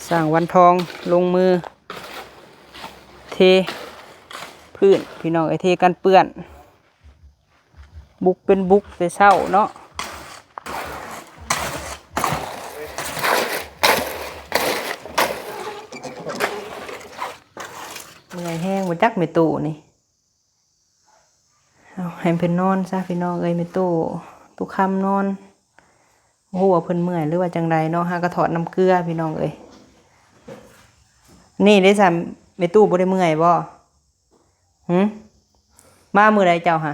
ຊ່າງວັນທອງລົງມືເທພື້ນ ພີ່ນ້ອງເອີຍ, ເທກັນເປື້ອນ ບຸກເປັນບຸກແຕ່ເຊົ້າເນາະ. ເມື່ອຍແຮງບໍ່ຈັກແມ່ຕູ້ນີ້. ເອົາໃຫ້ເພິ່ນນອນຊະ ພີ່ນ້ອງເອີຍ, ແມ່ຕູ້ຕຸຄຳນອນ. ບໍ່ຮູ້ວ່າເພິ່ນເມື່ອຍ ຫຼືວ່າຈັ່ງໃດເນາະ, ຫາກະຖອດນ້ຳເກືອ ພີ່ນ້ອງເອີຍ. ນີ້ເດ້ຊະ ແມ່ຕູ້ບໍ່ໄດ້ເມື່ອຍບໍ່? ຫື? ມາມື້ໃດເຈົ້າຫະ?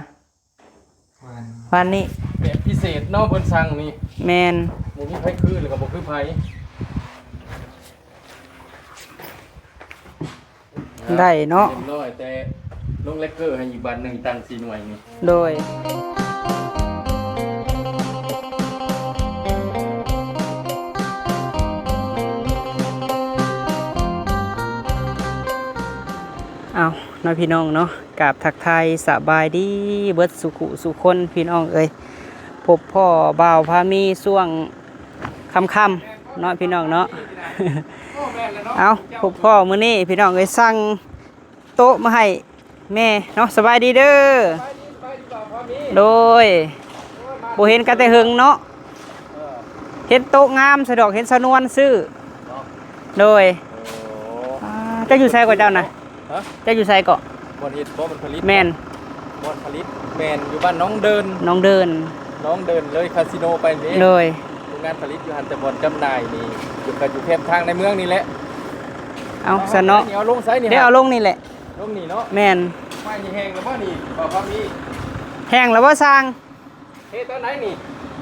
ວານ ວານນີ້. ແບບພິເສດເນາະ ເພິ່ນສັ່ງນີ້. ແມ່ນ. ບໍ່ມີໃຜຄື ແລ້ວກໍບໍ່ຄືໃຜ. ໄດ້ເນາະ. ເປັນຮ້ອຍ ແຕ່ລົງແລັກເກີໃຫ້ອີກບາດໜຶ່ງ ຕັ້ງສີ່ໜ່ວຍນີ້. ໂດຍ. ເອົາເນາະ ພີ່ນ້ອງເນາະ, ກາບທັກທາຍສະບາຍດີເບິດສູ່ຄູ່ສູ່ຄົນ ພີ່ນ້ອງເອີຍ. ພົບພໍ້ບ່າວພາມີຊ່ວງຄ່ຳໆເນາະ ພີ່ນ້ອງເນາະ. ເອົາ ພົບພໍ້ມື້ນີ້ ພີ່ນ້ອງເອີຍ, ສັ່ງໂຕະມາໃຫ້ແມ່ເນາະ. ສະບາຍດີເດີ. ໂດຍ. ບໍ່ເຫັນກັນແຕ່ເຫິງເນາະ. ເອີ ເຫັນໂຕະງາມຊະດອກ, ເຫັນສາວນວນຊື້. ເນາະ. ໂດຍ. ໂອ້ ອ່າ ເຈົ້າຢູ່ໃສເກາະເຈົ້ານະ? ຮະ? ເຈົ້າຢູ່ໃສເກາະ? ບ່ອນເຮັດບໍ່? ບ່ອນຜະລິດ? ແມ່ນ. ບ່ອນຜະລິດແມ່ນຢູ່ບ້ານໜອງເດີນ. ໜອງເດີນ. ໜອງເດີນ ເລີຍຄາສິໂນໄປເດ້. ໂດຍ. ໂຮງງານຜະລິດຢູ່ຫັ້ນ, ແຕ່ບ່ອນຈຳໜ່າຍນີ້ຢູ່ ກໍຢູ່ແຄມທາງໃນເມືອງນີ້ແຫຼະ. ເອົາ ເອົາ ຊັ້ນເນາະ. ເອົາລົງໃສນີ້? ໄດ້ເອົາລົງນີ້ແຫຼະ. ລົງນີ້ເນາະ. ແມ່ນ. ໄມ້ນີ້ແຫ້ງແລ້ວບໍ່ນີ້? ບໍ່ ບໍ່ມີ. ແຫ້ງແລ້ວບໍ່ຊ່າງ? ເທຕອນໃດນີ້?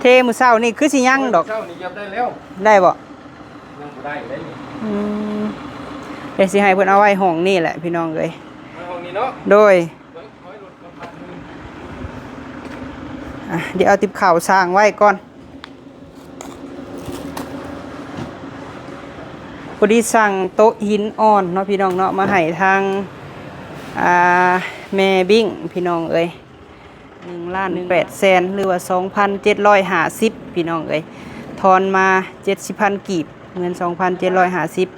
ເທມື້ເຊົ້ານີ້ຄືຊິຍັງດອກ. ເຊົ້ານີ້ຢຽບໄດ້ແລ້ວ. ໄດ້ບໍ່? ຍັງບໍ່ໄດ້ເດ້ນີ້. ອືມ ດຽວຊິໃຫ້ເພິ່ນເອົາໄວ້ຫ້ອງນີ້ແຫຼະ ພີ່ນ້ອງເອີຍ. ໄວ້ຫ້ອງນີ້ເນາະ. ໂດຍ. ເບິ່ງ ຖອຍລົດກ່ອນບາດໜຶ່ງ. ອ່ະ ດຽວເອົາຕິບເຂົ້າສ້າງໄວ້ກ່ອນ. ພໍດີສັ່ງໂຕະຫີນອ່ອນເນາະ ພີ່ນ້ອງເນາະ, ມາໃຫ້ທາງ ອ່າ ແມ່ບິ້ງ ພີ່ນ້ອງເອີຍ. ໜຶ່ງລ້ານແປດແສນ ຫຼືວ່າສອງພັນເຈັດຮ້ອຍຫ້າສິບ ພີ່ນ້ອງເອີຍ. ທອນມາເຈັດສິບພັນກີບ, ເງິນສອງພັນເຈັດຮ້ອຍຫ້າສິບ.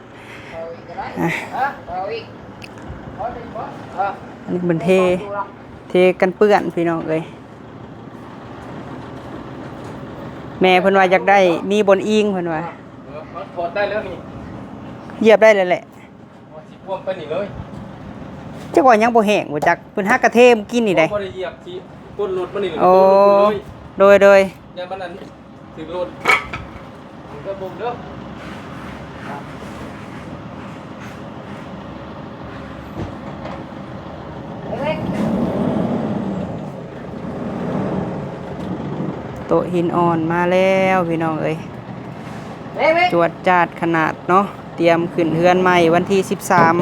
ອ່ະ ອັນນີ້ເພິ່ນເທ ເທກັນເປື້ອນ ພີ່ນ້ອງເອີຍ. ແມ່ເພິ່ນວ່າຢາກໄດ້ ມີບ່ອນອີງ ເພິ່ນວ່າ. ເອີ ຖອດໄດ້ແລ້ວນີ້. ຢຽບໄດ້ແລ້ວແຫຼະ. ວ່າຊິພວມໄປນີ້ເລີຍ. ຈັກວ່າຍັງບໍ່ແຫ້ງບໍ່ຈັກ, ເພິ່ນຫາກະເທມກິນນີ້ໄດ໋. ບໍ່ໄດ້ຢຽບ ຊິກົ້ນລົດມານີ້. ໂອ້ ໂດຍ ໂດຍ. ຢ່າມັນອັນຖືກລົດ. ເດີ ເບິ່ງເດີ. ໂຕະຫີນອ່ອນມາແລ້ວ ພີ່ນ້ອງເອີຍ. ເລເວ ຈວດຈາດຂະໜາດເນາະ, ຕຽມຂຶ້ນເຮືອນໃໝ່ວັນທີສິບສາມ.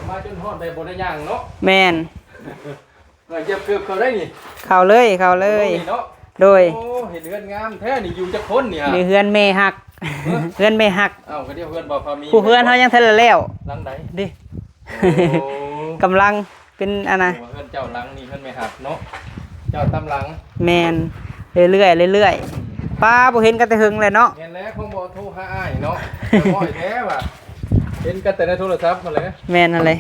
ມາຈົນຮອດໄດ້ບໍ່ໄດ້ຍ່າງເນາະ. ແມ່ນ. ເອີ ຢຽບເກີບເຂົ້າໄດ້ນີ້. ເຂົ້າເລີຍ ເຂົ້າເລີຍ. ລົງນີ້ເນາະ. ໂດຍ. ໂອ້ ເຮັດເຮືອນງາມແທ້ນີ້. ຢູ່ຈັກຄົນນີ້ຫະ? ມີເຮືອນແມ່ຮັກ. ເອີ ເຮືອນແມ່ຮັກ. ເອົ້າ ກໍດຽວເຮືອນບໍ່ພາມີ. ຜູ້ເຮືອນເຮົາຍັງທັນລະແລ້ວ. ຫຼັງໃດ? ເດ້. ໂອ້ ກຳລັງ ເປັນອັນນະ ເຮືອນເຈົ້າຫຼັງນີ້ ເຮືອນແມ່ຮັກເນາະ, ເຈົ້າຕາມຫຼັງ. ແມ່ນ. ເລື້ອຍໆ ເລື້ອຍໆ. ອືມ ປ້າ ບໍ່ເຫັນກັນແຕ່ເຫິງແຫຼະເນາະ. ແມ່ນແຫຼະ ຄົງບໍ່ໂທຫາອ້າຍເນາະ. ອ້າຍແທ້ວ່າ ເຫັນກັນແຕ່ໃນໂທລະສັບຫັ້ນແຫຼະ. ແມ່ນຫັ້ນແຫຼະ.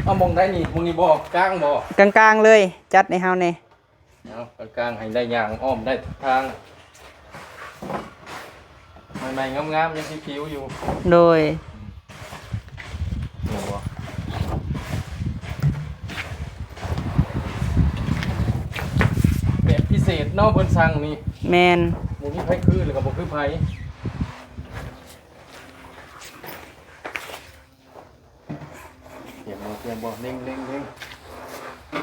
ເອົາ ໝ່ອງໃດນີ້? ໝ່ອງນີ້ບໍ່? ກາງບໍ່? ກາງໆ ເລີຍ. ຈັດໃຫ້ເຮົາແດ່. ເອົາກາງໆ ໃຫ້ໄດ້ຍ່າງອ້ອມໄດ້ທຸກທາງ. ໃໝ່ໆ ງາມໆ ຍັງຜິວຢູ່. ໂດຍ. ເຫັນບໍ່? ແບບພິເສດເນາະ ເພິ່ນສັ່ງນີ້. ແມ່ນ. ບໍ່ມີໃຜຄື ແລ້ວກໍບໍ່ຄືໃຜ. ພຽງບໍ່? ພຽງບໍ່? ເລັ່ງ ເລັ່ງ ເລັ່ງ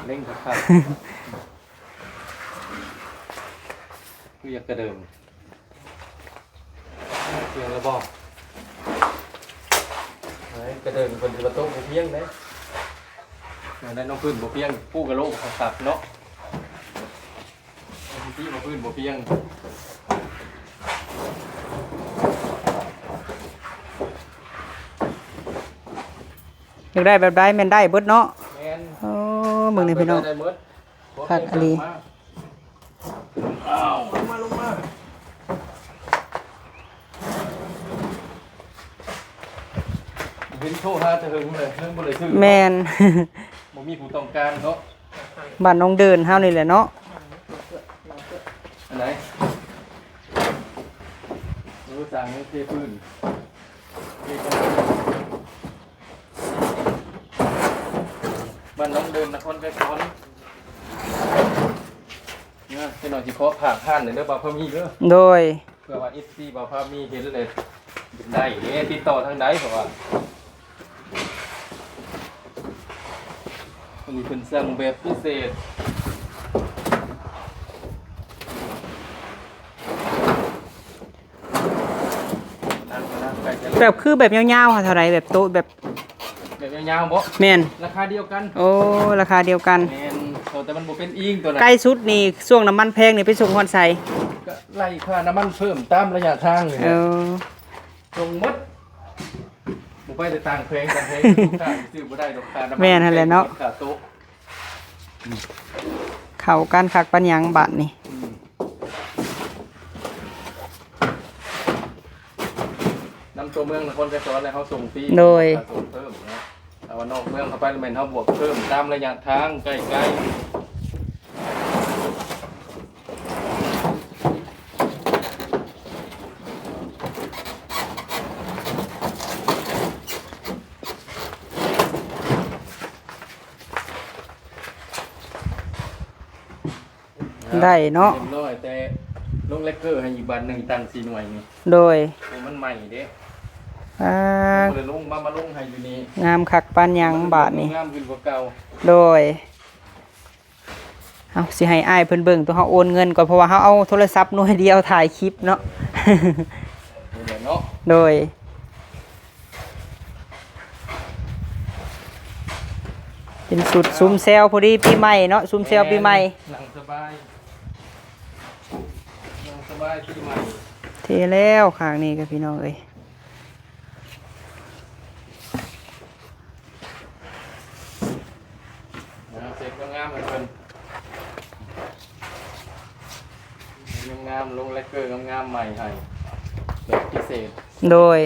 ເລັ່ງຄັກໆ. ຄືຢາກກະເດີມ. ພຽງແລ້ວບໍ່? ເອີຍ ກະເດີມເພິ່ນຊິວ່າໂຕະບໍ່ພຽງເດ້. ແນວໃດນ້ອງພື້ນບໍ່ພຽງ ປູກະໂລະຄັກໆ ເນາະ. ທີ່ມາພື້ນບໍ່ພຽງ. ຢາກໄດ້ແບບໃດແມ່ນໄດ້ເບິດເນາະ. ແມ່ນ. ໂອ້ ເບິ່ງນີ້ພີ່ນ້ອງ. ໄດ້ໝົດ. ຄັກອີ່ຫຼີ. ມາ ເອົາ ລົງມາ ລົງມາ ເຫັນໂທຫາແຕ່ເຫິງເລີຍ ຍັງບໍ່ໄດ້ຊື້ ແມ່ນ ບໍ່ມີຜູ້ຕ້ອງການເນາະ. ບ້ານໜອງເດີນເຮົານີ້ແຫຼະເນາະ. ອັນໃດ? ເອີ ສ້າງເທພື້ນ ເທກັນ ບ້ານໜອງເດີນ ນະຄອນໄກສອນ. ເນາະ ຈັກໜ່ອຍຊິຂໍຝາກຮ້ານເດີ ບ່າວພາມີເດີ. ໂດຍ. ເພື່ອວ່າເອັຟຊີບ່າວພາມີເຫັນແລ້ວຢາກໄດ້ເດ້ ຕິດຕໍ່ທາງໃດ ເພາະວ່າອັນນີ້ເພິ່ນສັ່ງແບບພິເສດ. ແບບຄືແບບຍາວໆ ຫາເທົ່າໃດ ແບບໂຕະແບບ ແບບຍາວໆບໍ່? ແມ່ນ ລາຄາດຽວກັນ. ໂອ້ ລາຄາດຽວກັນ. ແມ່ນ ເພາະແຕ່ມັນບໍ່ເປັນອີງຕົວນັ້ນ. ໃກ້ສຸດນີ້ ຊ່ວງນ້ຳມັນແພງນີ້ ໄປສົ່ງຮອດໃສ? ກໍໄລ່ຄ່ານ້ຳມັນເພີ່ມຕາມໄລຍະທາງນີ້ແຫຼະ. ເອີ ສົ່ງໝົດ ບໍ່ໄປແຕ່ຕ່າງແຂວງ ຕ່າງແຂວງ ລູກຄ້າຊື້ບໍ່ໄດ້ດອກ ຄ່ານ້ຳມັນ. ແມ່ນຫັ້ນແຫຼະເນາະ ຄ່າໂຕະ. ເຂົ້າກັນຄັກປານຫຍັງບາດນີ້. ອືມ ນຳຕົວເມືອງນະຄອນໄກສອນແລ້ວເຮົາສົ່ງຟຣີ. ໂດຍ. ຄ່າສົ່ງເພີ່ມເນາະ ແຕ່ວ່ານອກເມືອງເຂົ້າໄປແມ່ນເຮົາບວກເພີ່ມຕາມໄລຍະທາງໃກ້ໆ. ໄດ້ເນາະ ຮຽບຮ້ອຍ ແຕ່ລົງແລັກເກີໃຫ້ອີກບາດໜຶ່ງ ຕັ້ງສີ່ໜ່ວຍນີ້. ໂດຍ. ໂອ້ ມັນໃໝ່ເດ້. ອ່າ ບໍ່ໄດ້ລົງມາ ມາລົງໃຫ້ຢູ່ນີ້. ງາມຄັກປານຫຍັງບາດນີ້ ງາມຂຶ້ນກວ່າເກົ່າ. ໂດຍ. ເຮົາຊິໃຫ້ອ້າຍເພິ່ນເບິ່ງຕົວເຮົາໂອນເງິນກ່ອນ ເພາະວ່າເຮົາເອົາໂທລະສັບໜ່ວຍດຽວຖ່າຍຄລິບເນາະ. ນີ້ແຫຼະເນາະ. ໂດຍ. ເປັນຊຸດຊຸມແຊວພໍດີປີໃໝ່ເນາະ ຊຸມແຊວປີໃໝ່. ແມ່ນ ນັ່ງສະບາຍ ນັ່ງສະບາຍປີໃໝ່. ເທແລ້ວຂ້າງນີ້ກໍ ພີ່ນ້ອງເອີຍ. ເຊັດງາມໆໃຫ້ເພິ່ນ ງາມໆ ລົງແລັກເກີງາມໆໃໝ່ໃຫ້ ແບບພິເສດ. ໂດຍ.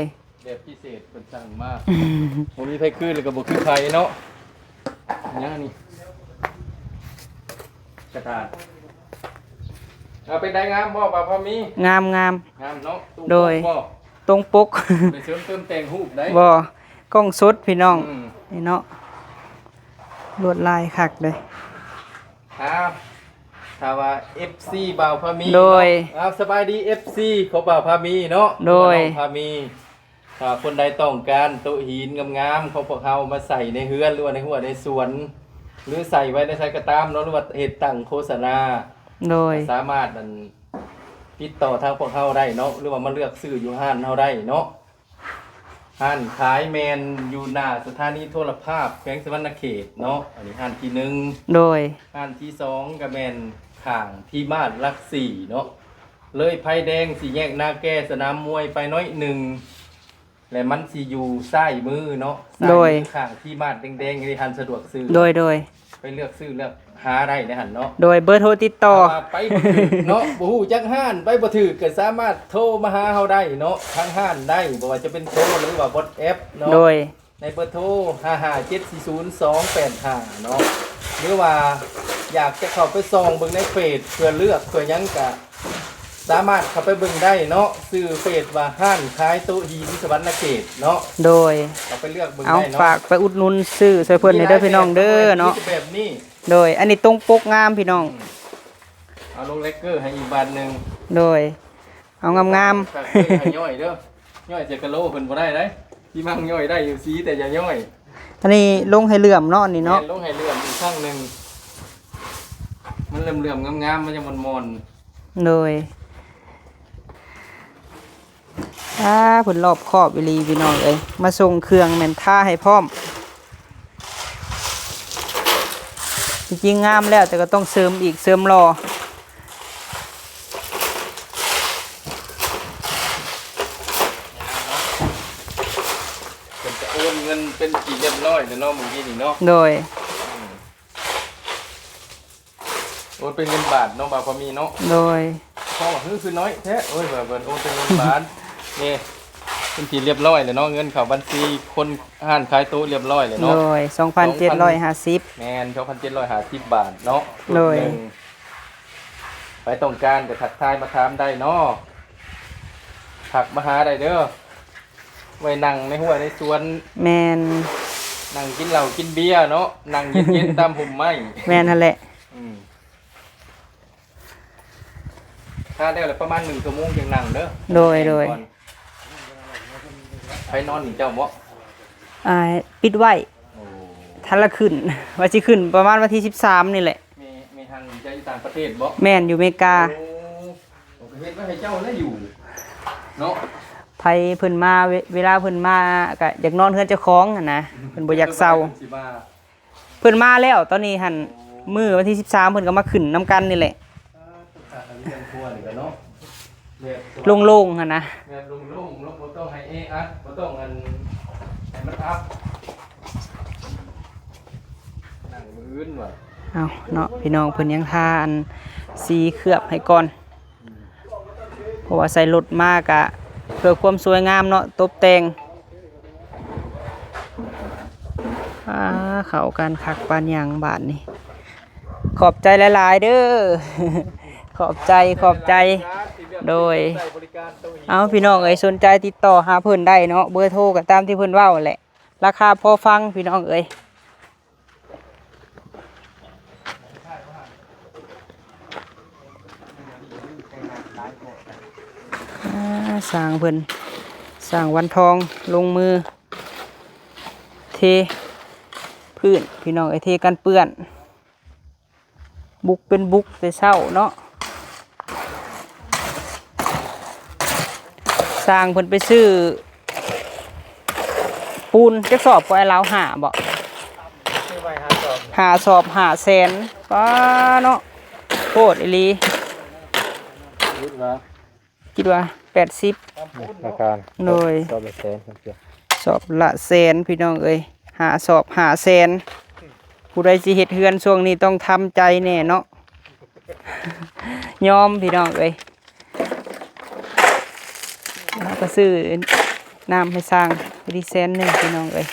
ແບບພິເສດເພິ່ນສັ່ງມາ ບໍ່ມີໃຜຄື ແລ້ວກໍບໍ່ຄືໃຜເນາະ. ຫຍັງອັນນີ້ ກະດາດ. ເອົາ ເປັນໃດ ງາມບໍ່ ບ່າວພາມີ? ງາມໆ. ງາມເນາະ. ໂດຍ. ຕົງປົກບໍ່? ຕົງປົກ. ໄດ້ເສີມເຕີມແຕ່ງຮູບໄດ້. ບໍ່ ກ້ອງສົດ ພີ່ນ້ອງ. ອືມ ນີ້ເນາະ ລວດລາຍຄັກເດ້. ອ່າ ຖ້າວ່າເອັຟຊີບ່າວພາມີ. ໂດຍ. ເນາະ ອ່າ ສະບາຍດີ ເອັຟຊີຂອງບ່າວພາມີເນາະ. ໂດຍ. ນ້ອງພາມີ ຖ້າຄົນໃດຕ້ອງການໂຕະຫີນງາມໆຂອງພວກເຮົາມາໃສ່ໃນເຮືອນ ຫຼືວ່າໃນຮົ້ວໃນສວນ ຫຼືໃສ່ໄວ້ໃນໃສກໍຕາມເນາະ ຫຼືວ່າເຮັດຕັ້ງໂຄສະນາ. ໂດຍ. ສາມາດ ອັນ ຕິດຕໍ່ທາງພວກເຮົາໄດ້ເນາະ ຫຼືວ່າມາເລືອກຊື້ຢູ່ຮ້ານເຮົາໄດ້ເນາະ. ຮ້ານຂາຍແມ່ນຢູ່ໜ້າສະຖານີໂທລະພາບແຂວງສະຫວັນນະເຂດເນາະ ອັນນີ້ຮ້ານທີໜຶ່ງ. ໂດຍ. ຮ້ານທີສອງກໍແມ່ນຂ້າງທີມາດຫຼັກສີ່ເນາະ ເລີຍໄຟແດງສີ່ແຍກນາແກ ສະໜາມມວຍໄປໜ້ອຍໜຶ່ງ ແລະ ມັນຊິຢູ່ຊ້າຍມືເນາະ. ໂດຍ. ຊ້າຍມືຂ້າງທີ່ມາດແດງໆ ເຮັດໃຫ້ທ່ານສະດວກຊື້. ໂດຍ ໂດຍ. ໄປເລືອກຊື້ເລືອກຫາໄດ້ໃນຫັ້ນເນາະ. ໂດຍ. ເບີໂທຕິດຕໍ່ ຖ້າວ່າໄປບໍ່ຖືກເນາະ ບໍ່ຮູ້ຈັກຮ້ານ ໄປບໍ່ຖືກ ກໍສາມາດໂທມາຫາເຮົາໄດ້ເນາະ ທາງຮ້ານໄດ້ ບໍ່ວ່າຈະເປັນໂທ ຫຼືວ່າ WhatsApp ເນາະ. ໂດຍ. ໃນເບີໂທ ຫ້າຫ້າເຈັດສີ່ສູນສອງແປດຫ້າເນາະ ຫຼືວ່າຢາກຈະເຂົ້າໄປສ່ອງເບິ່ງໃນເຟສ ເພື່ອເລືອກເພື່ອຫຍັງ ກະສາມາດເຂົ້າໄປເບິ່ງໄດ້ເນາະ ຊື່ເຟສວ່າຮ້ານຂາຍໂຕະຫີນສະຫວັນນະເຂດເນາະ. ໂດຍ. ເຂົ້າໄປເລືອກເບິ່ງໄດ້ເນາະ. ເອົາ ຝາກໄປອຸດໜູນຊື້ຊ່ວຍເພິ່ນແດ່ເດີພີ່ນ້ອງເດີເນາະ ມີແບບນີ້. ໂດຍ. ອັນນີ້ຕົງປົກງາມພີ່ນ້ອງ. ອືມ ເອົາລົງແລັກເກີໃຫ້ອີກບາດໜຶ່ງ. ໂດຍ. ເອົາງາມໆ ຝາກເດີ ໃຫ້ຍ້ອຍເດີ ຍ້ອຍໃສ່ກະໂຫຼເພິ່ນບໍ່ໄດ້ເດ້ ທີ່ມັກຍ້ອຍໄດ້ຢູ່ສີ ແຕ່ຢ່າຍ້ອຍ. ອັນນີ້ລົງໃຫ້ເຫຼື້ອມເນາະ ອັນນີ້ເນາະ. ແມ່ນ ລົງໃຫ້ເຫຼື້ອມອີກຄັ້ງໜຶ່ງ ມັນເຫຼື້ອມໆງາມໆ ມັນຍັງມ່ອນໆ. ໂດຍ. ອ່າ ເພິ່ນລອບຄອບອີ່ຫຼີພີ່ນ້ອງເອີຍ ມາສົ່ງເຄື່ອງແມ່ນທາໃຫ້ພ້ອມ. ທີ່ຈິງງາມແລ້ວ ແຕ່ກໍຕ້ອງເສີມອີກ ເສີມຫຼໍ່. ເພິ່ນຈະໂອນເງິນເປັນທີ່ຮຽບຮ້ອຍແລ້ວເນາະ ມື້ກີ້ນີ້ເນາະ. ໂດຍ. ອືມ ໂອນ ເປັນເງິນບາດເນາະ ບ່າວພາມີເນາະ. ໂດຍ. ເພາະວ່າຄື ຄືນ້ອຍແທ້. ໂອ້ຍ ວ່າເພິ່ນໂອນເປັນເງິນບາດ. ນີ້ ເປັນທີ່ຮຽບຮ້ອຍແລ້ວເນາະ, ເງິນເຂົ້າບັນຊີຄົນຮ້ານຂາຍໂຕຮຽບຮ້ອຍແລ້ວເນາະ. ໂດຍ. ສອງພັນເຈັດຮ້ອຍຫ້າສິບ. ແມ່ນ ສອງພັນເຈັດຮ້ອຍຫ້າສິບບາດເນາະ. ໂດຍ. ໃຜຕ້ອງການກໍທັກທາຍມາຖາມໄດ້ເນາະ, ທັກມາຫາໄດ້ເດີ. ໄວ້ນັ່ງໃນຮົ້ວໃນສວນ. ແມ່ນ. ນັ່ງກິນເຫຼົ້າກິນເບຍເນາະ, ນັ່ງເຢັນໆຕາມຮົ່ມໄມ້. ແມ່ນຫັ້ນແຫຼະ. ອືມ. ຖ້າແລ້ວລະປະມານໜຶ່ງຊົ່ວໂມງຈັ່ງນັ່ງເດີ. ໂດຍ ໂດຍ. ໃຜນອນນີ້ ເຈົ້າບໍ? ອ່າ ປິດໄວ້. ໂອ້. ທັນລະຂຶ້ນ ວ່າຊິຂຶ້ນປະມານວັນທີສິບສາມນີ້ແຫຼະ. ແມ່ ແມ່ຮັງເຈົ້າຢູ່ຕ່າງປະເທດບໍ? ແມ່ນ ຢູ່ເມກາ. ໂອ້ ກໍເຮັດໄວ້ໃຫ້ເຈົ້າແລ້ວຢູ່ເນາະ. ໃຜເພິ່ນມາ ເວ ເວລາເພິ່ນມາກະຢາກນອນເຮືອນເຈົ້າຂອງຫັ້ນນະ, ເພິ່ນບໍ່ຢາກເຊົ່າ. ເພິ່ນມາແລ້ວ ຕອນນີ້ຫັ້ນ ມື້ວັນທີສິບສາມເພິ່ນກໍມາຂຶ້ນນຳກັນນີ້ແຫຼະ. ອ່າ ໂລ່ງໆຫັ້ນນະ. ແບບໂລ່ງໆເນາະ, ບໍ່ຕ້ອງໃຫ້ແອອັດ ບໍ່ຕ້ອງອັນ ໃຫ້ມັນອັບ ນັ່ງມື້ອື່ນວ່າ. ເອົາເນາະ ພີ່ນ້ອງ ເພິ່ນຍັງທາອັນສີເຄືອບໃຫ້ກ່ອນ. ເພາະວ່າໃສ່ລົດມາກະເພື່ອຄວາມສວຍງາມເນາະ, ຕົບແຕ່ງ. ອາ ເຂົ້າກັນຄັກປານຫຍັງບາດນີ້. ຂອບໃຈຫຼາຍໆເດີ. ຂອບໃຈ ຂອບໃຈ. ໂດຍ. ເອົາ ພີ່ນ້ອງເອີຍ ສົນໃຈຕິດຕໍ່ຫາເພິ່ນໄດ້ເນາະ, ເບີໂທກໍຕາມທີ່ເພິ່ນເວົ້າແຫຼະ. ລາຄາພໍຟັງ ພີ່ນ້ອງເອີຍ. ອາ ຊ່າງເພິ່ນ ຊ່າງວັນທອງລົງມືເທພື້ນ ພີ່ນ້ອງເອີຍ, ເທກັນເປື້ອນ ບຸກເປັນບຸກແຕ່ເຊົ້າເນາະ. ຊ່າງເພິ່ນໄປຊື້ ປູນຈັກສອບກໍໄອ້ລາວ ຫ້າບໍ? ຊື້ໄວ້ຫ້າສອບ ຫ້າສອບ ຫ້າແສນ. ປ້າເນາະ ໂພດອີ່ຫຼີ. ຄິດວ່າ ຄິດວ່າແປດສິບ ລາຄາ. ໂດຍ. ສອບລະແສນ ສອບລະແສນ ພີ່ນ້ອງເອີຍ, ຫ້າສອບ ຫ້າແສນ. ຜູ້ໃດຊິເຮັດເຮືອນຊ່ວງນີ້ຕ້ອງທຳໃຈແນ່ເນາະ. ຍອມ ພີ່ນ້ອງເອີຍ. ເຮົາກໍຊື້ນ້ຳໃຫ້ຊ່າງໄປທີ່ແສນໜຶ່ງ ພີ່ນ້ອງເອີຍ,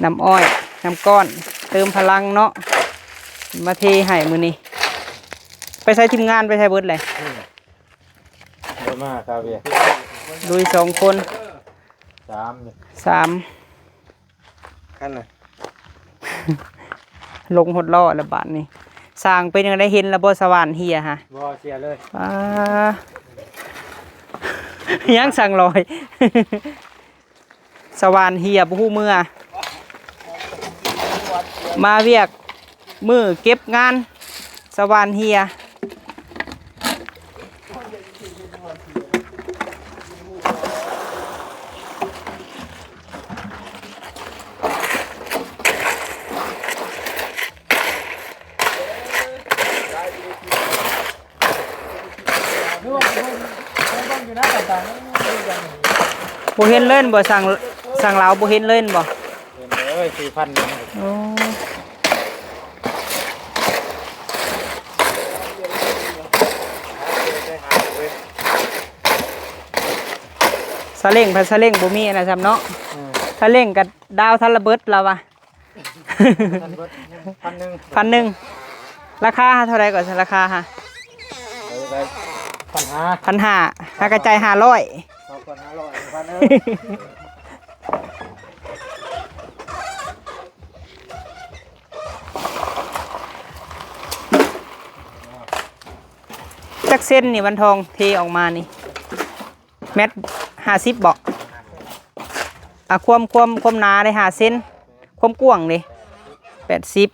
ນ້ຳອ້ອຍ ນ້ຳກ້ອນ ເຕີມພະລັງເນາະ, ມາເທໃຫ້ມື້ນີ້. ໄປໃສທີມງານ ໄປໃສເບິດແຫຼະ? ອືມ ບໍ່ມາຄາເວຍ ລຸຍສອງຄົນ ສາມ ສາມ. ຄັນນະ ລົງຮອດລໍ້ແລ້ວບາດນີ້. ຊ່າງເປັນຈັ່ງໃດ ເຫັນແລ້ວບໍ່ ສະຫວ່ານເຫຍຫະ? ບໍ່ ເສຍເລີຍ. ອາ ຍັງຊ່າງລອຍ ສະຫວ່ານເຫຍບໍ່ຮູ້ເມືອ. ມາວຽກມື້ເກັບງານ ສະຫວ່ານເຫຍ. ບໍ່ເຫັນເລີຍແມ່ນບໍ່? ຊ່າງ ຊ່າງລາວບໍ່ເຫັນເລີຍແມ່ນບໍ່? ເຫັນເລີຍ ສີ່ພັນ. ໂອ້ ສາເລັງ ພັດສາເລັງບໍ່ມີອັນນັ້ນຊ້ຳເນາະ. ອືມ ສາເລັງກໍດາວທັນລະເບິດລາວວ່າ. ພັນໜຶ່ງ ພັນໜຶ່ງ. ລາຄາເທົ່າໃດກ່ອນ? ລາຄາຫາ ເອີ ໄດ້ ພັນຫ້າ ພັນຫ້າ. ຫາກະຈ່າຍຫ້າຮ້ອຍ ສອງພັນຫ້າຮ້ອຍ ພັນໜຶ່ງ. ຈັກເຊັນນີ້ ວັນທອງເທອອກມານີ້? ແມັດຫ້າສິບບໍ? ອ່າ ຄວາມ ຄວາມ ຄວາມໜາໄດ້ຫ້າເຊັນ, ຄວາມກວ້າງເດ້ ແປດສິບ,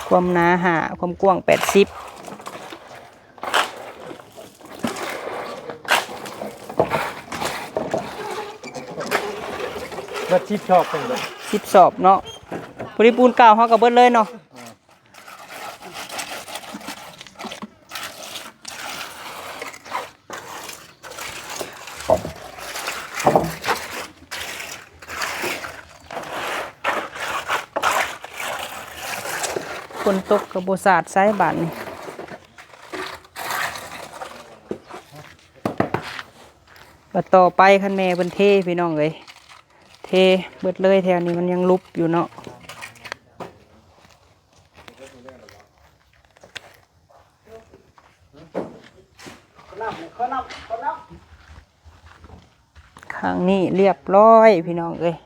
ຄວາມໜາຫ້າ ຄວາມກວ້າງແປດສິບ. ເບິດສິບສອບເປັນບໍ່? ສິບສອບເນາະ. ຜູ້ທີ່ປູນເກົ່າເຮົາກໍເບິດເລີຍເນາະ. ຄົ ຝົນຕົກກໍບໍ່ສາດໃສບາດນີ້. ບັດຕໍ່ໄປຄັນແມ່ເພິ່ນເທພີ່ນ້ອງເອີຍ ເທເບິດເລີຍ ແຖວນີ້ມັນຍັງຫຼຸບຢູ່ເນາະ. ຂ້າງນີ້ລຽບຮ້ອຍພີ່ນ້ອງເອີຍ.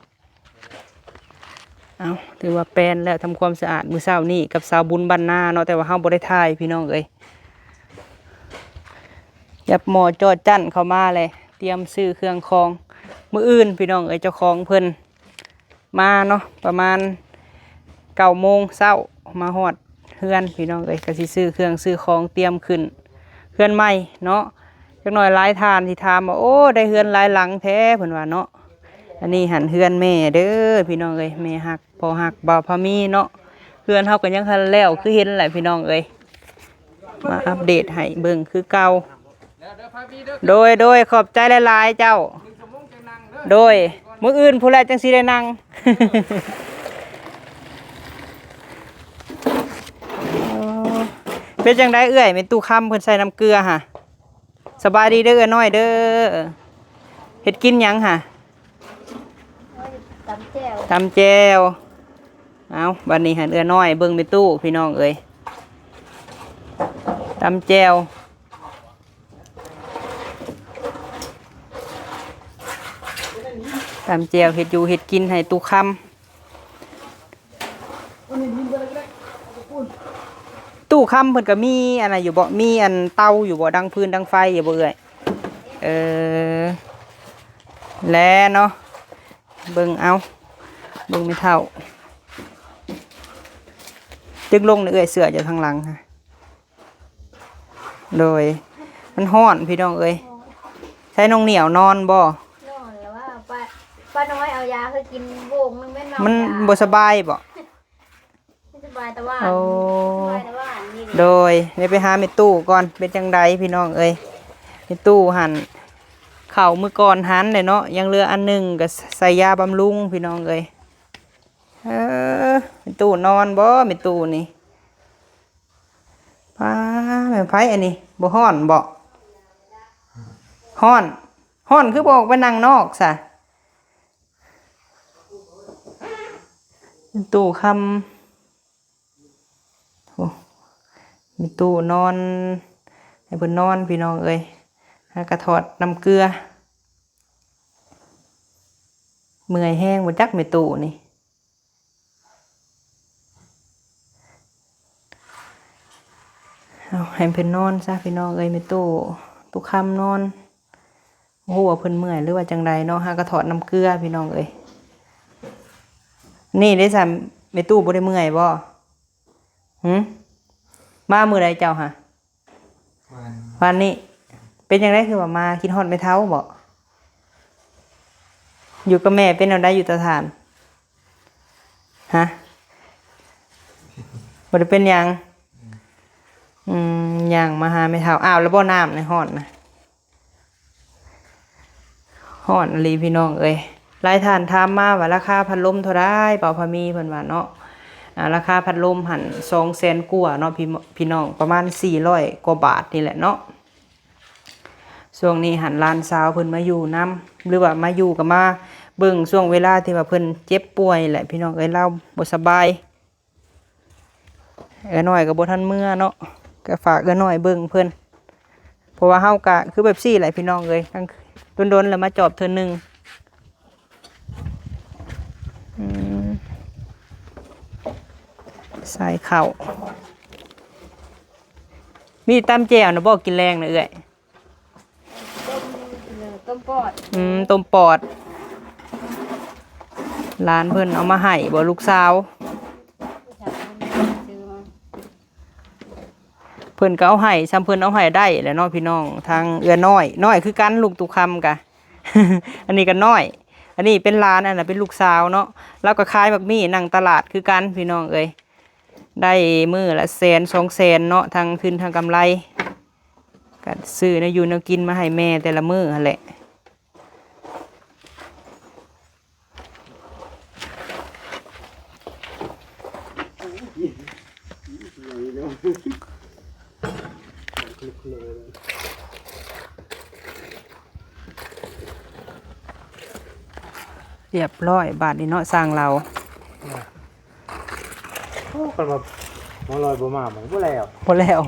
ເອົາ ຖືວ່າແປນແລ້ວ ທຳຄວາມສະອາດມື້ເຊົ້ານີ້ກັບຊາວບຸນບ້ານນາເນາະ ແຕ່ວ່າເຮົາບໍ່ໄດ້ຖ່າຍພີ່ນ້ອງເອີຍ. ຫຍັບໝໍ້ຈໍ້ຈັ້ນເຂົ້າມາແລ້ວ ຕຽມຊື້ເຄື່ອງຂອງມື້ອື່ນພີ່ນ້ອງເອີຍ. ເຈົ້າຂອງເພິ່ນມາເນາະ ປະມານເກົ້າໂມງເຊົ້າ ມາຮອດເຮືອນພີ່ນ້ອງເອີຍ ກໍຊິຊື້ເຄື່ອງຊື້ຂອງຕຽມຂຶ້ນເຮືອນໃໝ່ເນາະ. ຈັກໜ້ອຍຫຼາຍທ່ານຊິຖາມວ່າ ໂອ້ ໄດ້ເຮືອນຫຼາຍຫຼັງແທ້ ເພິ່ນວ່າເນາະ. ອັນນີ້ຫັ້ນເຮືອນແມ່ເດີພີ່ນ້ອງເອີຍ ແມ່ຮັກ ພໍ່ຮັກ ບ່າວພາມີເນາະ. ເຮືອນເຮົາກໍຍັງທັນແລ້ວ ຄືເຫັນແຫຼະພີ່ນ້ອງເອີຍ ມາອັບເດດໃຫ້ເບິ່ງຄືເກົ່າ. ໂດຍ ໂດຍ ຂອບໃຈຫຼາຍໆເຈົ້າ. ໂດຍ ມື້ອື່ນພຸ້ນແຫຼະ ຈັ່ງຊິໄດ້ນັ່ງ. ເປັນຈັ່ງໃດເອື້ອຍ ແມ່ຕູ້ຄຳເພິ່ນໃສ່ນ້ຳເກືອຫະ? ສະບາຍດີເດີເອື້ອຍນ້ອຍເດີ. ເຮັດກິນຫຍັງຫະ? ຕຳແຈ່ວ ຕຳແຈ່ວ. ເອົາ ບັດນີ້ຫັ້ນເອື້ອຍນ້ອຍເບິ່ງແມ່ຕູ້ພີ່ນ້ອງເອີຍ ຕຳແຈ່ວ ຕຳແຈ່ວເຮັດຢູ່ເຮັດກິນໃຫ້ຕູ້ຄຳ. ຕູ້ຄຳເພິ່ນກໍມີອັນນັ້ນຢູ່ບໍ່? ມີອັນເຕົາຢູ່ບໍ່? ດັງຟືນດັງໄຟຢູ່ບໍ່ເອື້ອຍ? ເອີ ແລະເນາະ ເບິ່ງເອົາ ເບິ່ງແມ່ເຖົ້າ. ຕຶກລົງເອື້ອຍ ເສື້ອຢູ່ທາງຫຼັງ. ໂດຍ ມັນຮ້ອນພີ່ນ້ອງເອີຍ. ໃຊ້ນ້ອງໜຽວນອນບໍ່? ນອນແລ້ວວ່າ ປ້າ ປ້ານ້ອຍເອົາຢາໃຫ້ກິນໂບກໜຶ່ງແມ່ນເນາະ. ມັນ ຢາ ບໍ່ສະບາຍບໍ່? ມັນສະບາຍແຕ່ວ່າ ໂອ້ ສະບາຍແຕ່ວ່ານີ້. ໂດຍ ໄດ້ໄປຫາແມ່ຕູ້ກ່ອນ ເປັນຈັ່ງໃດພີ່ນ້ອງເອີຍ. ແມ່ຕູ້ຫັ້ນ ເຂົ້າມື້ກ່ອນຫັ້ນແຫຼະເນາະ ຍັງເຫຼືອອັນໜຶ່ງ ກໍໃສ່ຢາບຳລຸງພີ່ນ້ອງເອີຍ. ເອີ ແມ່ຕູ້ນອນບໍ່ ແມ່ຕູ້ນີ້? ປ້າ ແມ່ນໃຜອັນນີ້ ບໍ່ຮ້ອນບໍ່? ຮ້ອນ ຮ້ອນຄືບໍ່ອອກໄປນັ່ງນອກຊະ? ຕູ້ຄຳ ໂອ້ ແມ່ຕູ້ນອນ ໃຫ້ເພິ່ນນອນພີ່ນ້ອງເອີຍ. ຫາກະຖອດນ້ຳເກືອ ເມື່ອຍແຮງບໍ່ຈັກແມ່ຕູ້ນີ້. ເອົາໃຫ້ເພິ່ນນອນຊະພີ່ນ້ອງເອີຍ ແມ່ຕູ້ ຕູ້ຄຳນອນ. ບໍ່ຮູ້ວ່າເພິ່ນເມື່ອຍ ຫຼືວ່າຈັ່ງໃດເນາະ. ຫາກະຖອດນ້ຳເກືອພີ່ນ້ອງເອີຍ. ນີ້ເດ້ຊະ ແມ່ຕູ້ບໍ່ໄດ້ເມື່ອຍບໍ່? ຫື ມາມື້ໃດເຈົ້າຫະ? ວານ ວານນີ້. ເປັນຈັ່ງໃດຄືວ່າມາ? ຄິດຮອດແມ່ເຖົ້າບໍ່? ຢູ່ກັບແມ່ເປັນແນວໃດຢູ່ຕາທ່ານ? ຫະ ບໍ່ໄດ້ເປັນຫຍັງ. ອືມ ຍ່າງມາຫາແມ່ເຖົ້າ. ອາບແລ້ວບໍ່ນ້ຳໃນຮ້ອນນະ? ຮ້ອນອີ່ຫຼີພີ່ນ້ອງເອີຍ. ຫຼາຍທ່ານຖາມມາວ່າລາຄາພັດລົມເທົ່າໃດ ບ່າວພາມີ ເພິ່ນວ່າເນາະ. ອາ ລາຄາພັດລົມຫັ້ນສອງແສນກວ່າເນາະ ພີ່ ພີ່ນ້ອງ ປະມານສີ່ຮ້ອຍກວ່າບາດນີ້ແຫຼະເນາະ. ຊ່ວງນີ້ຫັ້ນຫຼານສາວເພິ່ນມາຢູ່ນຳ ຫຼືວ່າມາຢູ່ກໍມາເບິ່ງຊ່ວງເວລາທີ່ວ່າເພິ່ນເຈັບປ່ວຍແຫຼະ ພີ່ນ້ອງເອີຍ ລາວບໍ່ສະບາຍ. ເອື້ອຍນ້ອຍກໍບໍ່ທັນເມືອເນາະ ກໍຝາກເອື້ອຍນ້ອຍເບິ່ງເພິ່ນ ເພາະວ່າເຮົາກໍຄືແບບຊີ້ແຫຼະພີ່ນ້ອງເອີຍ ຕັ້ງດົນໆແລ້ວມາຈອບເທື່ອໜຶ່ງ. ອືມ ໃສ່ເຂົ້າ ມີຕຳແຈ່ວນະບໍ່ ກິນແລງນະເອື້ອຍ? ຕົ້ມ ຕົ້ມປອດ. ອືມ ຕົ້ມປອດ ຫຼານເພິ່ນເອົາມາໃຫ້ບໍ່ ລູກສາວ? ເພິ່ນກໍເອົາໃຫ້ ຊ່ຳເພິ່ນເອົາໃຫ້ໄດ້ແຫຼະເນາະພີ່ນ້ອງ. ທາງເອື້ອຍນ້ອຍ ນ້ອຍຄືກັນ ລູກຕູ້ຄຳກະ ອັນນີ້ກໍນ້ອຍ ອັນນີ້ເປັນຫຼານ ອັນນັ້ນເປັນລູກສາວເນາະ. ລາວກໍຂາຍໝາກມີ້ ນັ່ງຕະຫຼາດຄືກັນ ພີ່ນ້ອງເອີຍ. ໄດ້ມື້ລະແສນສອງແສນເນາະ ທັງທຶນທັງກຳໄລ ກໍຊື້ແນວຢູ່ແນວກິນມາໃຫ້ແມ່ແຕ່ລະມື້ຫັ້ນແຫຼະ. ຮຽບຮ້ອຍບາດນີ້ເນາະ ຊ່າງລາວ. ໂອ້ ຄັນວ່າໝໍລອຍບໍ່ມາ ມັນບໍ່ແລ້ວ ບໍ່ແລ້ວ.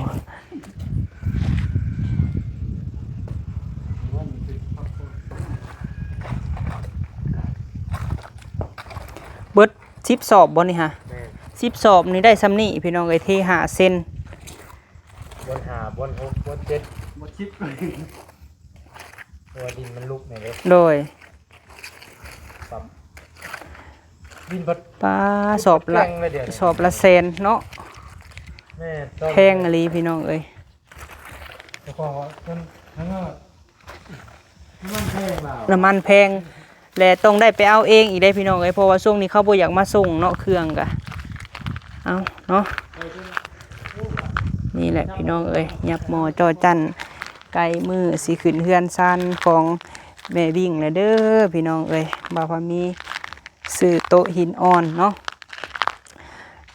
ເບິດສິບສອບບໍ່ນີ້ຫະ? ແມ່ນ ສິບສອບນີ້ໄດ້ຊ່ຳນີ້ພີ່ນ້ອງເອີຍ ເທຫ້າເຊັນ ບ່ອນຫ້າ ບ່ອນຫົກ ບ່ອນເຈັດ ບ່ອນສິບ ເພາະວ່າດິນມັນລຸກນີ້ເດ້. ໂດຍ ປັບ ດິນພັດ ປາ ສອບລະ ແຂງເລີຍດຽວນີ້ ສອບລະແສນເນາະ. ແມ່ນ ແພງອີ່ຫຼີພີ່ນ້ອງເອີຍ ເພາະວ່າມັນ ນ້ຳມັນແພງລາວ ນ້ຳມັນແພງ ແລະຕ້ອງໄດ້ໄປເອົາເອງອີກເດ້ພີ່ນ້ອງເອີຍ ເພາະວ່າຊ່ວງນີ້ເຂົາບໍ່ຢາກມາສົ່ງເນາະ ເຄື່ອງກະ ເອົາເນາະ. ນີ້ແຫຼະພີ່ນ້ອງເອີຍ ຫຍັບໝໍ້ຈໍ້ຈັ້ນ ໃກ້ມື້ຊິຂຶ້ນເຮືອນຊານຂອງແມ່ວິ້ງແລ້ວເດີພີ່ນ້ອງເອີຍ. ບ່າວພາມີຊື້ໂຕະຫີນອ່ອນເນາະ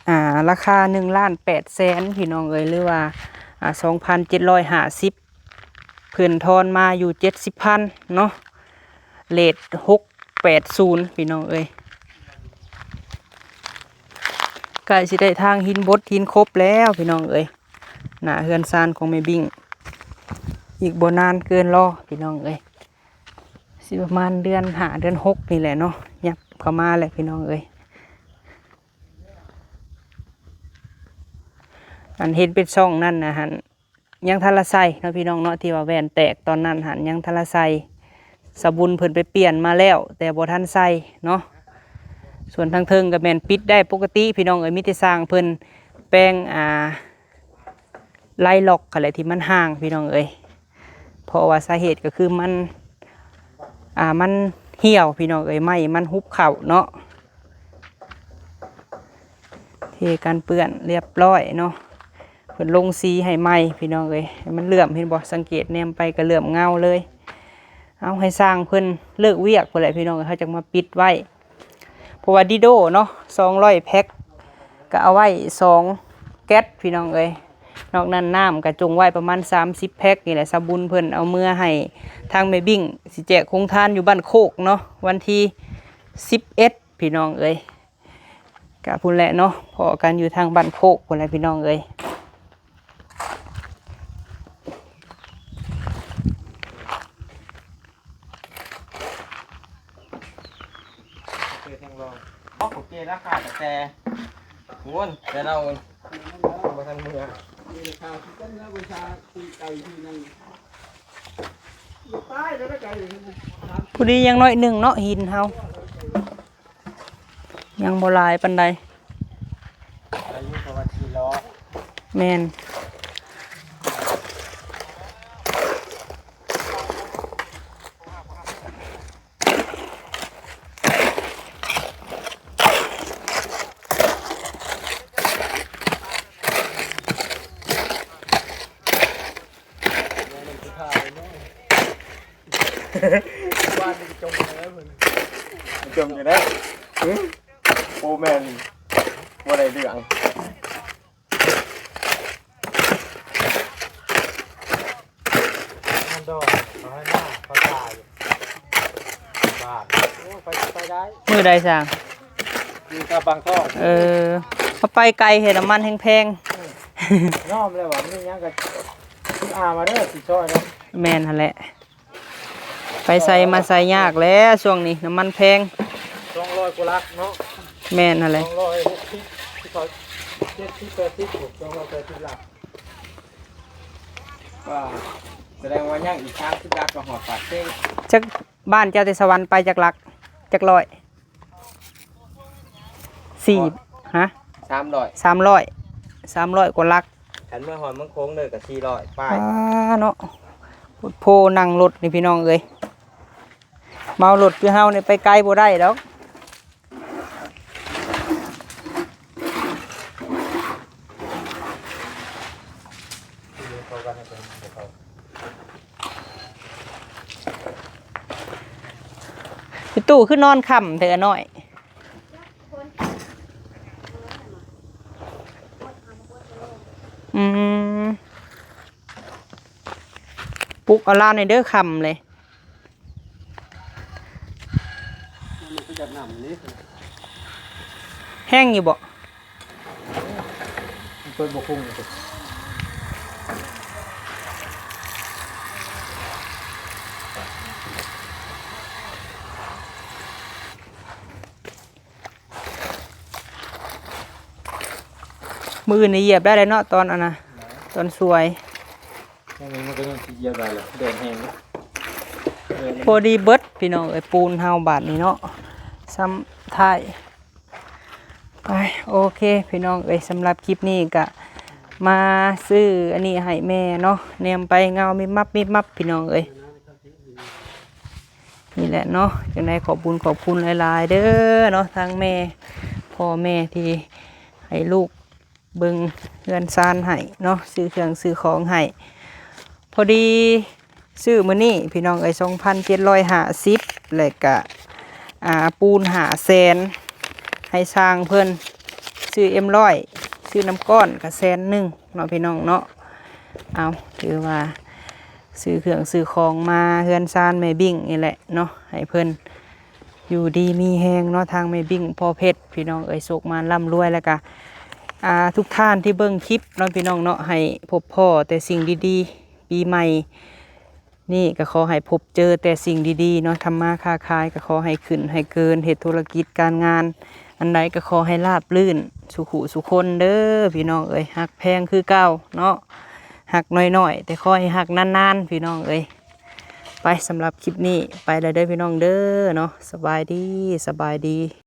ອ່າ ລາຄາໜຶ່ງລ້ານແປດແສນພີ່ນ້ອງເອີຍ ຫຼືວ່າ ອ່າ ສອງພັນເຈັດຮ້ອຍຫ້າສິບ ເພິ່ນທອນມາຢູ່ເຈັດສິບພັນເນາະ ເລດຫົກແປດສູນພີ່ນ້ອງເອີຍ. ໃກ້ຊິໄດ້ທາງຫີນບົດຫີນຄົບແລ້ວພີ່ນ້ອງເອີຍ ໜ້າເຮືອນຊານຂອງແມ່ບິ້ງ ອີກບໍ່ນານເກີນລໍພີ່ນ້ອງເອີຍ ຊິປະມານເດືອນຫ້າເດືອນຫົກນີ້ແຫຼະເນາະ ຫຍັບເຂົ້າມາແຫຼະພີ່ນ້ອງເອີຍ. ອັນເຫັນເປັນຊ່ອງນັ້ນນະຫັ້ນ ຍັງທັນລະໃສ່ເນາະພີ່ນ້ອງເນາະ ທີ່ວ່າແວ່ນແຕກຕອນນັ້ນຫັ້ນ ຍັງທັນລະໃສ່ ສາວບຸນເພິ່ນໄປປ່ຽນມາແລ້ວ ແຕ່ບໍ່ທັນໃສ່ເນາະ. ສ່ວນທາງເທິງກໍແມ່ນປິດໄດ້ປົກກະຕິພີ່ນ້ອງເອີຍ ມີແຕ່ຊ່າງເພິ່ນແປງ ອ່າ ໄລລັອກຫັ້ນແຫຼະທີ່ມັນຫ່າງພີ່ນ້ອງເອີຍ ເພາະວ່າສາເຫດກໍຄືມັນ ອ່າ ມັນຫ່ຽວພີ່ນ້ອງເອີຍ ໄມ້ມັນຫຸບເຂົ້າເນາະ. ເທກັນເປື້ອນລຽບລ້ອຍເນາະ ເພິ່ນລົງສີໃຫ້ໃໝ່ພີ່ນ້ອງເອີຍ ໃຫ້ມັນເຫຼື້ອມ ເຫັນບໍ່ ສັງເກດແນມໄປກໍເຫຼື້ອມເງົາເລີຍ. ເອົາ ໃຫ້ຊ່າງເພິ່ນເລີກວຽກພຸ້ນແຫຼະພີ່ນ້ອງເອີຍ ເຮົາຈັ່ງມາປິດໄວ້ ເພາະວ່າດີໂດເນາະ ສອງຮ້ອຍແພັກ ກໍເອົາໄວ້ສອງແກັດພີ່ນ້ອງເອີຍ. ນອກນັ້ນນ້ຳກໍຈົ່ງໄວ້ປະມານສາມສິບແພັກນີ້ແຫຼະ ສາວບຸນເພິ່ນເອົາເມືອໃຫ້ທາງແມ່ບິ້ງ ຊິແຈກໂຮງທານຢູ່ບ້ານໂຄກເນາະ ວັນທີສິບເອັດພີ່ນ້ອງເອີຍ. ກະພຸ້ນແຫຼະເນາະ ພໍ້ກັນຢູ່ທາງບ້ານໂຄກພຸ້ນແຫຼະພີ່ນ້ອງເອີຍ. ໂອເຄ ທາງລອງ ບອກໂອເຄ ລາຄາຕັ້ງແຕ່ ໂອ້ຍ ແຕ່ລາວ ບໍ່ທັນເມືອ ຜູ້ດີຍັງໜ້ອຍໜຶ່ງເນາະ ຫີນເຮົາ ຍັງບໍ່ຫຼາຍປານໃດ ອາຍຸປະມານສີ່ລ້ອ ແມ່ນ. ບ້ານນີ້ຈົມຢູ່ແລ້ວເພິ່ນ ຈົມຢູ່ແລ້ວ ຫຶ ໂອ້ແມ່ນ ບໍ່ໄດ້ເລື່ອງ ມັນດອກ ເຂົາໃຫ້ມາ ເຂົາຕາຍ ບາດ ໂອ້ ໄປ ໄປໄດ້ ມື້ໃດຊ່າງ? ຢູ່ຕາບາງທອງ ເອີ ເຮົາໄປໄກເຫັນນ້ຳມັນແພງໆ ຍອມແລ້ວວ່າມັນຍັງກໍອາມາເດີ ຊິຊ່ອຍເນາະ ແມ່ນຫັ້ນແຫຼະ ໄປໃສມາໃສຍາກແຫຼະ ຊ່ວງນີ້ນ້ຳມັນແພງ ສອງຮ້ອຍກວ່າຫຼັກເນາະ ແມ່ນຫັ້ນແຫຼະ ສອງຮ້ອຍຫົກສິບ ເຈັດສິບ ແປດສິບ ສອງຮ້ອຍແປດສິບຫຼັກ ວ່າ ສະແດງວ່າຍັງອີກສາມສິບຫຼັກກໍຮອດປາກເຊ. ຈັກ ບ້ານເຈົ້າແຕ່ສະຫວັນໄປຈັກຫຼັກ ຈັກຮ້ອຍ? ສີ່ ຮະ? ສາມຮ້ອຍ ສາມຮ້ອຍ ສາມຮ້ອຍກວ່າຫຼັກ ຄັນເມືອຮອດເມືອງໂຂງເດີກໍສີ່ຮ້ອຍປາຍ ປ້າເນາະ ໂພດໂພ ນັ່ງລົດນີ້ພີ່ນ້ອງເອີຍ ເມົາລົດຄືເຮົານີ້ໄປໄກບໍ່ໄດ້ດອກ. ຕູ້ຄືນອນຄ່ຳແທ້ນ້ອຍ ອືມ. ປຸກເອົາລາວແດ່ເດີ ຄ່ຳເລີຍ. ມັນກໍຢາກນຳນີ້ ແຮງຢູ່ບໍ່? ເປີດບໍ່ຄຸງ. ມື້ອື່ນນີ້ຢຽບໄດ້ແລ້ວເນາະ ຕອນອັນນະ ຕອນສວຍ. ມັນກໍຍັງຊິຢຽບໄດ້ແຫຼະ ແດດແຮງເນາະ. ພໍດີເບິດພີ່ນ້ອງເອີຍ ປູນເຮົາບາດນີ້ເນາະ ຊ້ຳທ້າຍ. ໄປ ໂອເຄພີ່ນ້ອງເອີຍ ສຳລັບຄລິບນີ້ກະມາຊື້ອັນນີ້ໃຫ້ແມ່ເນາະ ແນມໄປເງົາມິບມັບມິບມັບພີ່ນ້ອງເອີຍ. ນີ້ແຫຼະເນາະ ຈັ່ງໃດຂອບບຸນຂອບຄຸນຫຼາຍໆເດີເນາະ ທາງແມ່ ພໍ່ແມ່ທີ່ໃຫ້ລູກເບິ່ງເຮືອນຊານໃຫ້ເນາະ ຊື້ເຄື່ອງຊື້ຂອງໃຫ້. ພໍດີຊື້ມື້ນີ້ພີ່ນ້ອງເອີຍ ສອງພັນເຈັດຮ້ອຍຫ້າສິບ ແລະກະ ອ່າ ປູນຫ້າແສນ ໃຫ້ຊ່າງເພິ່ນ ຊື້ເອັມຮ້ອຍ ຊື້ນ້ຳກ້ອນກະແສນໜຶ່ງເນາະ ພີ່ນ້ອງເນາະ. ເອົາ ຖືວ່າ ຊື້ເຄື່ອງຊື້ຂອງມາເຮືອນຊານແມ່ບິ້ງນີ້ແຫຼະເນາະ ໃຫ້ເພິ່ນຢູ່ດີມີແຮງເນາະ ທາງແມ່ບິ້ງພໍ່ເພັດ ພີ່ນ້ອງເອີຍ ໂຊກໝານລ່ຳລວຍ ແລ້ວກະ ອ່າ ທຸກທ່ານທີ່ເບິ່ງຄລິບເນາະ ພີ່ນ້ອງເນາະ ໃຫ້ພົບພໍ້ແຕ່ສິ່ງດີໆ ປີໃໝ່ນີ້ກໍຂໍໃຫ້ພົບເຈີແຕ່ສິ່ງດີໆເນາະ ທຳມາຄ້າຂາຍກໍຂໍໃຫ້ຂຶ້ນໃຫ້ເກີນ ເຮັດທຸລະກິດການງານອັນໃດກໍຂໍໃຫ້ລາບລື່ນ ສຸຂຸສຸຄົນເດີພີ່ນ້ອງເອີຍ ຮັກແພງຄືເກົ່າເນາະ ຮັກນ້ອຍໆ ແຕ່ຂໍໃຫ້ຮັກນານໆ ພີ່ນ້ອງເອີຍ. ໄປ ສຳລັບຄລິບນີ້ໄປແລ້ວເດີພີ່ນ້ອງເດີເນາະ ສະບາຍດີ ສະບາຍດີ.